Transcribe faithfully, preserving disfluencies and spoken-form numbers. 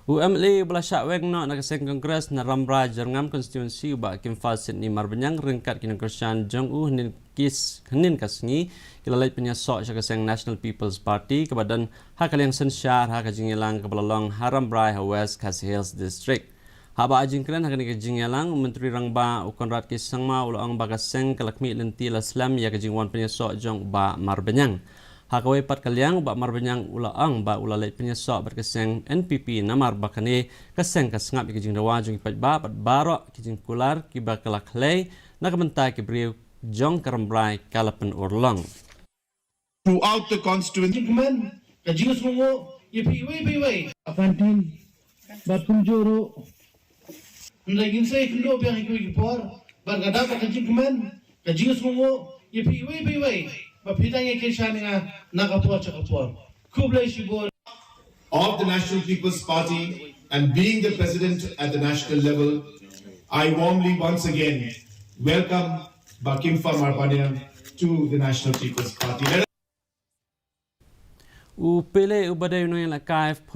U M L A uba la shah weng noh na ka seng Congress na Rambrai Jyrngam Constituency, u Bah Kimfa Sitni Marbaniang, ryngkat ki nongkyrshan jong u hynnin ki s-, hynnin ka sngi ki la leit pynïasoh sha ka seng National People's Party kaba don ha ka liang synshar ha ka jingïalang kaba la long ha Rambrai ha West Khasi Hills District. Haba ai jingkren ha kane ka jingïalang, u Myntri Rangbah u Conrad K Sangma u la ong ba ka seng ka la khmih lynti la slem ïa ka jingwan pynïasoh jong u Bah Marbaniang. Ha kawei pat ka liang, u Bah Marbaniang u la ong ba u la leit pynïasoh bad ka seng N P P namar ba kane ka seng ka sngap ïa ka jingdawa jong ki paidbah bad baroh ki jingkular kiba ka la khlei na ka bynta ki briew jong ka Rambrai ka la pynurlong. Throughout the constituency. Jingkmen, ka jingsngewnguh ïa phi iwei pa iwei. Kantin bad kumjuh ruh. Ynda ngin sa ïakynduh biang ha kiwei ki por bad ka dap ka jingkmen, ka jingsngewnguh ïa phi iwei pa iwei ba phi dang ïakyrshan ïa nga na ka por sha ka por. Khublei shibun. Of the National People's Party and being the president at the national level, I warmly once again welcome Bah Kimfa Marbaniang to the National People's Party. Let U Pele uba dei u nongïalehkai football